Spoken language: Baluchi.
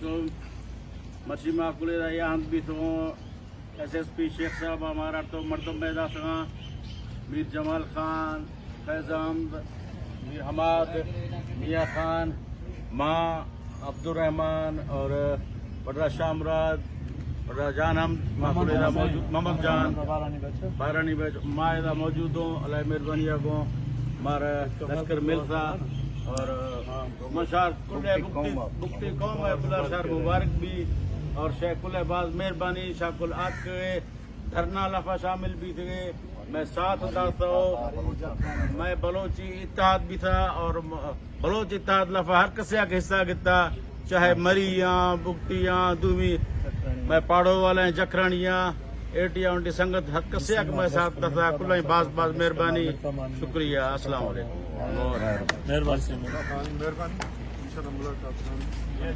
تو مرچی ما کلے را یہند بیتوں، ایس ایس پی شیخ صاحب ہمارا تو مردم پیدا تھا، میر جمال خان، فیض احمد، میر حماد، میاں خان، ماں عبدالرحمن اور بڑا شامراد، بڑا جان ہم ما کلے را موجود، محمد جان، بارانی بچ ما ادا موجود ہوں، اللہ مہربانی گوں مارا لشکر ملتا اور من شار کل بگٹی، بگٹی قوم ہے، بلا شار مبارک بھی اور شے کل باز مہربانی، شا کل آتکے دھرنا لفا شامل بیتگے، میں ساتھ داتو، میں بلوچی اتحاد بیتا اور م-، بلوچ اتحاد لفا ہر کسے آ کہ حصہ گتا، چاہے مری آں، بگٹی آں، دومی میں پاڑو والے ہیں، جکرانی آں، ایٹی آں، انڈی سنگت ہر کسے آ کہ میں ساتھ داتا، کلائیں باز باز مہربانی، شکریہ، السلام علیکم۔ مہربانی۔ مہربانی۔ انشاءاللہ ملاقات ہوگی۔